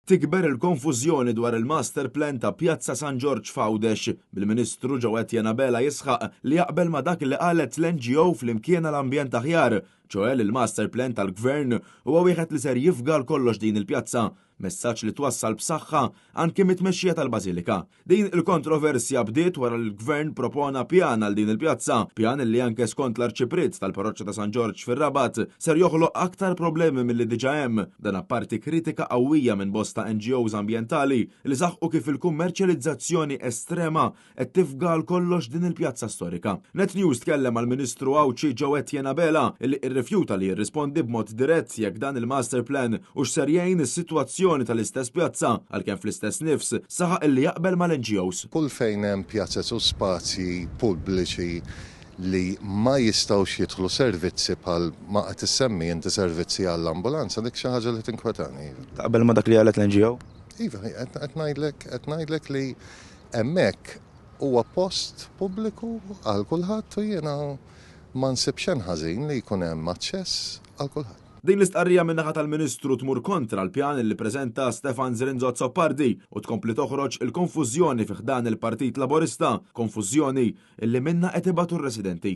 Tikber il-konfużjoni dwar il-master plan ta' Pjazza San Ġorġ f'Għawdex, bil-Ministru Joe Etienne Abela jisħaq li jaqbel ma' dak li qalet l-NGO Flimkien għal Ambjent Aħjar, ċoe li l-master plan tal-Gvern huwa wieħed li ser jifga għal kollox din il-pjazza. Messaġġ li twassal b'saħħa anki mit-tmexxija tal-Bażilika. Din il-kontroversja bdiet wara li l-Gvern propona pjan għal din il-pjazza, pjan li anke skont l-Arċipriet tal-Parroċċa ta' San Ġorġ fir-Rabat ser joħloq aktar problemi milli diġà hemm. Dan apparti kritika qawwija minn bosta NGOs ambjentali li saħqu kif il-kummerċjalizzazzjoni estrema qed tifga għal kollox din il-pjazza storika. Net News tkellem mal-Ministru Għawdxi Joe Etienne Abela li rrifjuta li jirrispondi b'mod dirett jekk dan il-master plan hux ser jgħin is-sitwazzjoni tal-istess pjazza għalkemm fl-istess nifs saħaq illi jaqbel mal-NGOs. Kull fejn hemm pjazez u spazji pubbliċi li ma jistgħux jidħlu servizzi bħal ma qed issemmi inti servizzi għall-ambulanza dik xi ħaġa li tinkwetani. Iva. Taqbel ma' dak li qalet l-NGO? Iva, qed ngħidlek qed ngħidlek li Hemmhekk huwa post pubbliku għal kulħadd u jiena ma nsib xejn ħażin li jkun hemm aċċess għal kulħadd. Din l-istqarrija min-naħa tal-Ministru tmur kontra l-pjan li ppreżenta Stefan Zrinzo Azzopardi u tkompli toħroġ il-konfużjoni fi ħdan il-Partit Laburista, konfużjoni li minnha qed ibatu r-residenti.